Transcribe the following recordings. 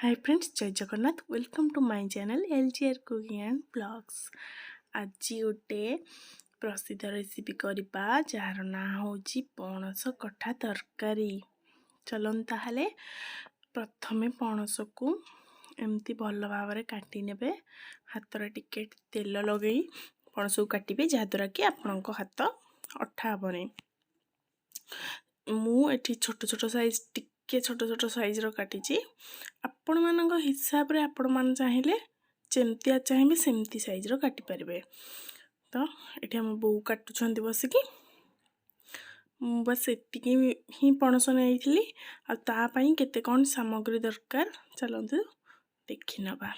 Hi friends, Jay Jagannath. Welcome to my channel LGR Cooking and Vlogs. ଆଜି ଗୋଟେ ପ୍ରସିଦ୍ଧ recipe କରିବା, ଯାହାର ନାଁ ହେଉଛି ପଣସ କଠା ତରକାରୀ। ଚାଲନ୍ତୁ ତାହେଲେ, ପ୍ରଥମେ ପଣସକୁ ଏମିତି ଭଲ ଭାବରେ କାଟି ନେବେ। ହାତରେ ଟିକେ ତେଲ ଲଗେଇ ପଣସକୁ କାଟିବେ, ଯାହାଦ୍ୱାରା କି ଆପଣଙ୍କ ହାତ ଅଠା ହେବନି। ମୁଁ ଏଠି ଛୋଟ ଛୋଟ ସାଇଜ୍, ଟିକେ ଛୋଟ ଛୋଟ ସାଇଜ୍ର କାଟିଛି। ଆପଣମାନଙ୍କ ହିସାବରେ ଆପଣମାନେ ଚାହିଁଲେ ଯେମିତିଆ ଚାହିଁବେ, ସେମିତି ସାଇଜ୍ର କାଟିପାରିବେ। ତ ଏଠି ଆମ ବୋଉ କାଟୁଛନ୍ତି ବସିକି। ମୁଁ ବାସ୍ ଏତିକି ହିଁ ପଣସ ନେଇଥିଲି। ଆଉ ତା ପାଇଁ କେତେ କ'ଣ ସାମଗ୍ରୀ ଦରକାର, ଚାଲନ୍ତୁ ଦେଖିନେବା।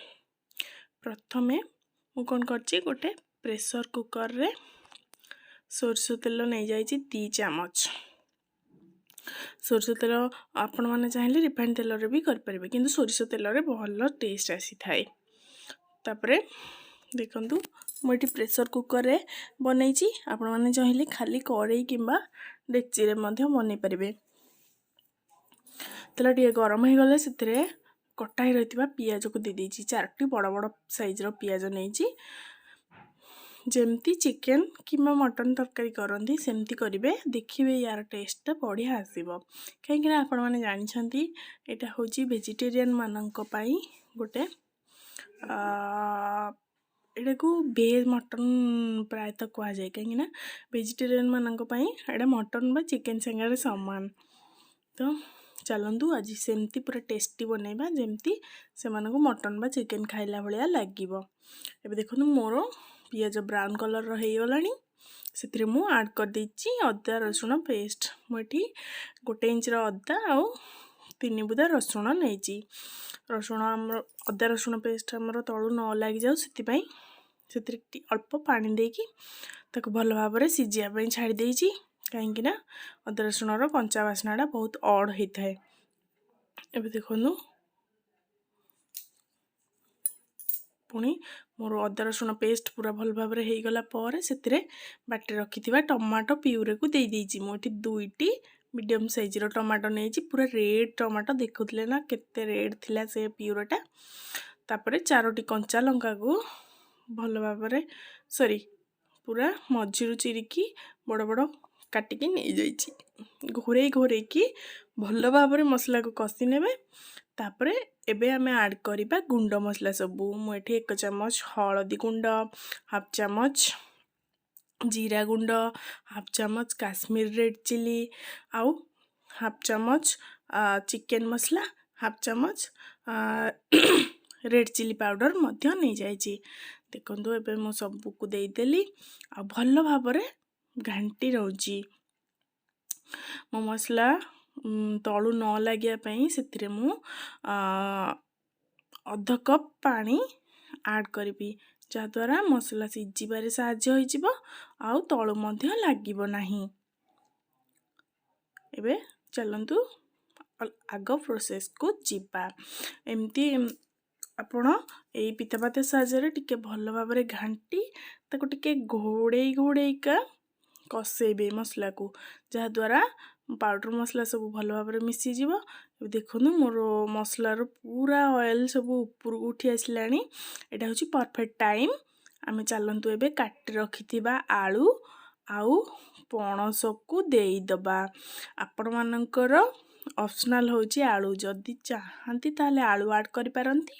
ପ୍ରଥମେ ମୁଁ କ'ଣ କରିଛି, ଗୋଟେ ପ୍ରେସର୍ କୁକର୍ରେ ସୋରିଷ ତେଲ ନେଇଯାଇଛି 2 ଚାମଚ। ସୋରିଷ ତେଲ, ଆପଣମାନେ ଚାହିଁଲେ ରିଫାଇଣ୍ଡ ତେଲରେ ବି କରିପାରିବେ, କିନ୍ତୁ ସୋରିଷ ତେଲରେ ଭଲ ଟେଷ୍ଟ ଆସିଥାଏ। ତାପରେ ଦେଖନ୍ତୁ, ମୁଁ ଏଠି ପ୍ରେସର୍ କୁକର୍ରେ ବନେଇଛି। ଆପଣମାନେ ଚାହିଁଲେ ଖାଲି କଡ଼େଇ କିମ୍ବା ଡେକ୍ଚିରେ ମଧ୍ୟ ବନେଇ ପାରିବେ। ତେଲ ଟିକେ ଗରମ ହେଇଗଲେ ସେଥିରେ କଟା ହେଇ ରହିଥିବା ପିଆଜକୁ ଦେଇଦେଇଛି। ଚାରୋଟି ବଡ଼ ବଡ଼ ସାଇଜ୍ର ପିଆଜ ନେଇଛି। ଯେମିତି ଚିକେନ୍ କିମ୍ବା ମଟନ୍ ତରକାରୀ କରନ୍ତି, ସେମିତି କରିବେ। ଦେଖିବେ, ୟାର ଟେଷ୍ଟଟା ବଢ଼ିଆ ଆସିବ। କାହିଁକିନା ଆପଣମାନେ ଜାଣିଛନ୍ତି, ଏଇଟା ହେଉଛି ଭେଜିଟେରିଆନ୍ ମାନଙ୍କ ପାଇଁ ଗୋଟେ, ଏଇଟାକୁ ଭେଜ୍ ମଟନ୍ ପ୍ରାୟତଃ କୁହାଯାଏ। କାହିଁକିନା ଭେଜିଟେରିଆନ୍ ମାନଙ୍କ ପାଇଁ ଏଇଟା ମଟନ୍ ବା ଚିକେନ୍ ସାଙ୍ଗରେ ସମାନ। ତ ଚାଲନ୍ତୁ, ଆଜି ସେମିତି ପୁରା ଟେଷ୍ଟି ବନେଇବା, ଯେମିତି ସେମାନଙ୍କୁ ମଟନ୍ ବା ଚିକେନ୍ ଖାଇଲା ଭଳିଆ ଲାଗିବ। ଏବେ ଦେଖନ୍ତୁ, ମୋର ପିଆଜ ବ୍ରାଉନ୍ କଲର୍ର ହେଇଗଲାଣି। ସେଥିରେ ମୁଁ ଆଡ଼୍ କରିଦେଇଛି ଅଦା ରସୁଣ ପେଷ୍ଟ। ମୁଁ ଏଠି 1 ଇଞ୍ଚର ଅଦା ଆଉ 3 ବୁଦା ରସୁଣ ନେଇଛି। ରସୁଣ ଆମର, ଅଦା ରସୁଣ ପେଷ୍ଟ ଆମର ତଳୁ ନ ଲାଗିଯାଉ, ସେଥିପାଇଁ ସେଥିରେ ଅଳ୍ପ ପାଣି ଦେଇକି ତାକୁ ଭଲ ଭାବରେ ସିଝିବା ପାଇଁ ଛାଡ଼ି ଦେଇଛି। କାହିଁକିନା ଅଦା ରସୁଣର କଞ୍ଚା ବାସ୍ନାଟା ବହୁତ ଅଡ଼୍ ହେଇଥାଏ। ଏବେ ଦେଖନ୍ତୁ, ପୁଣି ମୋର ଅଦା ରସୁଣ ପେଷ୍ଟ ପୁରା ଭଲ ଭାବରେ ହେଇଗଲା ପରେ ସେଥିରେ ବାଟି ରଖିଥିବା ଟମାଟୋ ପିଉରେକୁ ଦେଇଦେଇଛି। ମୁଁ ଏଠି ଦୁଇଟି ମିଡ଼ିୟମ୍ ସାଇଜ୍ର ଟମାଟୋ ନେଇଛି, ପୁରା ରେଡ଼୍ ଟମାଟୋ। ଦେଖୁଥିଲେ ନା, କେତେ ରେଡ଼୍ ଥିଲା ସେ ପିଉରଟା। ତାପରେ ଚାରୋଟି କଞ୍ଚା ଲଙ୍କାକୁ ଭଲ ଭାବରେ, ସରି, ପୁରା ମଝିରୁ ଚିରିକି ବଡ଼ ବଡ଼ କାଟିକି ନେଇଯାଇଛି। ଘୋରେଇ ଘୋରେଇକି ଭଲ ଭାବରେ ମସଲାକୁ କଷି ନେବେ। ତାପରେ ଏବେ ଆମେ ଆଡ଼୍ କରିବା ଗୁଣ୍ଡ ମସଲା ସବୁ। ମୁଁ ଏଠି 1 ଚାମଚ ହଳଦୀ ଗୁଣ୍ଡ, ହାଫ୍ ଚାମଚ ଜିରା ଗୁଣ୍ଡ, ହାଫ୍ ଚାମଚ କାଶ୍ମୀର ରେଡ଼୍ ଚିଲି ଆଉ ହାଫ୍ ଚାମଚ ଚିକେନ୍ ମସଲା, ହାଫ୍ ଚାମଚ ରେଡ଼୍ ଚିଲି ପାଉଡ଼ର ମଧ୍ୟ ନେଇଯାଇଛି। ଦେଖନ୍ତୁ, ଏବେ ମୁଁ ସବୁକୁ ଦେଇଦେଲି ଆଉ ଭଲ ଭାବରେ ଘାଣ୍ଟି ରହୁଛି। ମୋ ମସଲା ତଳୁ ନ ଲାଗିବା ପାଇଁ ସେଥିରେ ମୁଁ ଅଧ କପ୍ ପାଣି ଆଡ଼୍ କରିବି, ଯାହାଦ୍ୱାରା ମସଲା ସିଝିବାରେ ସାହାଯ୍ୟ ହୋଇଯିବ ଆଉ ତଳୁ ମଧ୍ୟ ଲାଗିବ ନାହିଁ। ଏବେ ଚାଲନ୍ତୁ, ଆଗ ପ୍ରୋସେସ୍କୁ ଯିବା। ଏମିତି ଆପଣ ଏଇ ପିତାପାତି ସାହାଯ୍ୟରେ ଟିକେ ଭଲ ଭାବରେ ଘାଣ୍ଟି ତାକୁ ଟିକେ ଘୋଡ଼େଇ ଘୋଡ଼େଇକା କଷେଇବେ ମସଲାକୁ, ଯାହାଦ୍ୱାରା ପାଉଡ଼ର ମସଲା ସବୁ ଭଲ ଭାବରେ ମିଶିଯିବ। ଏବେ ଦେଖନ୍ତୁ, ମୋର ମସଲାର ପୁରା ଅଏଲ୍ ସବୁ ଉପରକୁ ଉଠି ଆସିଲାଣି। ଏଇଟା ହେଉଛି ପରଫେକ୍ଟ ଟାଇମ୍। ଆମେ ଚାଲନ୍ତୁ, ଏବେ କାଟି ରଖିଥିବା ଆଳୁ ଆଉ ପଣସକୁ ଦେଇଦେବା। ଆପଣମାନଙ୍କର ଅପସନାଲ୍ ହେଉଛି ଆଳୁ। ଯଦି ଚାହାନ୍ତି ତାହେଲେ ଆଳୁ ଆଡ଼୍ କରିପାରନ୍ତି,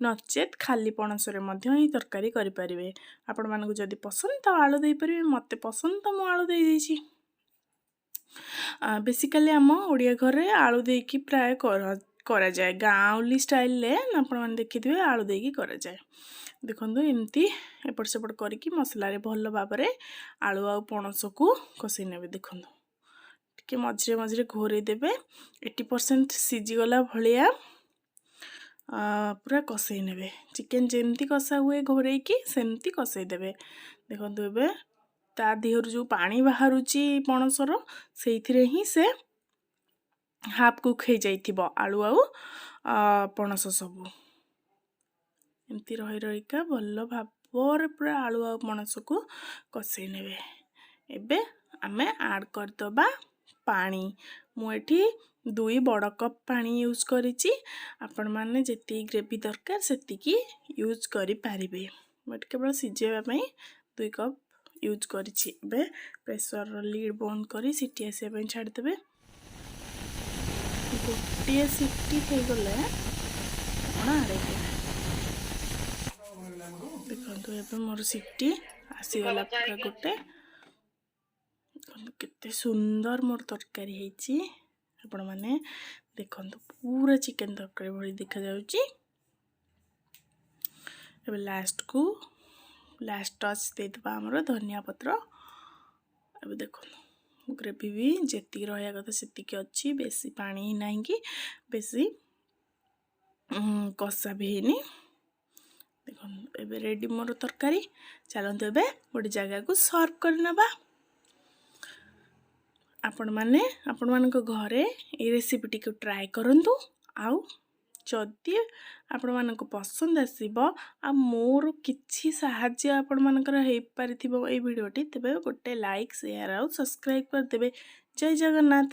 ନଚେତ୍ ଖାଲି ପଣସରେ ମଧ୍ୟ ଏହି ତରକାରୀ କରିପାରିବେ। ଆପଣମାନଙ୍କୁ ଯଦି ପସନ୍ଦ ତ ଆଳୁ ଦେଇପାରିବେ। ମୋତେ ପସନ୍ଦ ତ ମୁଁ ଆଳୁ ଦେଇଦେଇଛି। ବେସିକାଲି ଆମ ଓଡ଼ିଆ ଘରେ ଆଳୁ ଦେଇକି ପ୍ରାୟ କରାଯାଏ। ଗାଉଁଲି ଷ୍ଟାଇଲରେ ଆପଣମାନେ ଦେଖିଥିବେ, ଆଳୁ ଦେଇକି କରାଯାଏ। ଦେଖନ୍ତୁ, ଏମିତି ଏପଟ ସେପଟ କରିକି ମସଲାରେ ଭଲ ଭାବରେ ଆଳୁ ଆଉ ପଣସକୁ କଷେଇ ନେବେ। ଦେଖନ୍ତୁ, ଟିକେ ମଝିରେ ମଝିରେ ଘୋରେଇ ଦେବେ। 80% ସିଝିଗଲା ଭଳିଆ ପୁରା କଷେଇ ନେବେ। ଚିକେନ୍ ଯେମିତି କଷା ହୁଏ ଘୋରେଇକି, ସେମିତି କଷେଇ ଦେବେ। ଦେଖନ୍ତୁ, ଏବେ ତା ଦେହରୁ ଯେଉଁ ପାଣି ବାହାରୁଛି ପଣସର, ସେଇଥିରେ ହିଁ ସେ ହାଫ୍ କୁକ୍ ହେଇଯାଇଥିବ ଆଳୁ ଆଉ ପଣସ ସବୁ। ଏମିତି ରହି ରହିକା ଭଲ ଭାବରେ ପୁରା ଆଳୁ ଆଉ ପଣସକୁ କଷେଇ ନେବେ। ଏବେ ଆମେ ଆଡ଼୍ କରିଦେବା ପାଣି। ମୁଁ ଏଠି 2 ବଡ଼ କପ୍ ପାଣି ୟୁଜ୍ କରିଛି। ଆପଣମାନେ ଯେତିକି ଗ୍ରେଭି ଦରକାର, ସେତିକି ୟୁଜ୍ କରିପାରିବେ। ମୁଁ ଏଠି କେବଳ ସିଝେଇବା ପାଇଁ 2 କପ୍ ୟୁଜ୍ କରିଛି। ଏବେ ପ୍ରେସରର ଲିଡ଼୍ ବନ୍ଦ କରି ସିଟି ଆସିବା ପାଇଁ ଛାଡ଼ିଦେବେ। ଗୋଟିଏ ସିଟି ହେଇଗଲେ ଆପଣ ଆଡ଼େଇ ଦେବେ। ଦେଖନ୍ତୁ, ଏବେ ମୋର ସିଟି ଆସିଗଲା ପୁରା ଗୋଟେ। ଦେଖନ୍ତୁ, କେତେ ସୁନ୍ଦର ମୋର ତରକାରୀ ହେଇଛି। ଆପଣମାନେ ଦେଖନ୍ତୁ, ପୁରା ଚିକେନ୍ ତରକାରୀ ଭଳି ଦେଖାଯାଉଛି। ଏବେ ଲାଷ୍ଟକୁ ଲାଷ୍ଟ ଟଚ୍ ଦେଇଦେବା ଆମର ଧନିଆ ପତ୍ର। ଏବେ ଦେଖନ୍ତୁ, ଗ୍ରେଭି ବି ଯେତିକି ରହିବା କଥା ସେତିକି ଅଛି। ବେଶୀ ପାଣି ନାହିଁ କି ବେଶୀ କଷା ବି ହେଇନି। ଦେଖନ୍ତୁ, ଏବେ ରେଡ଼ି ମୋର ତରକାରୀ। ଚାଲନ୍ତୁ, ଏବେ ଗୋଟେ ଜାଗାକୁ ସର୍ଭ କରିନେବା। ଆପଣମାନେ ଆପଣମାନଙ୍କ ଘରେ ଏଇ ରେସିପିଟିକୁ ଟ୍ରାଏ କରନ୍ତୁ ଆଉ ଯଦି ଆପଣମାନଙ୍କୁ ପସନ୍ଦ ଆସିବ ଆଉ ମୋର କିଛି ସାହାଯ୍ୟ ଆପଣମାନଙ୍କର ହେଇପାରିଥିବ ଏଇ ଭିଡ଼ିଓଟି, ତେବେ ଗୋଟେ ଲାଇକ୍, ସେୟାର ଆଉ ସବସ୍କ୍ରାଇବ୍ କରିଦେବେ। ଜୟ ଜଗନ୍ନାଥ।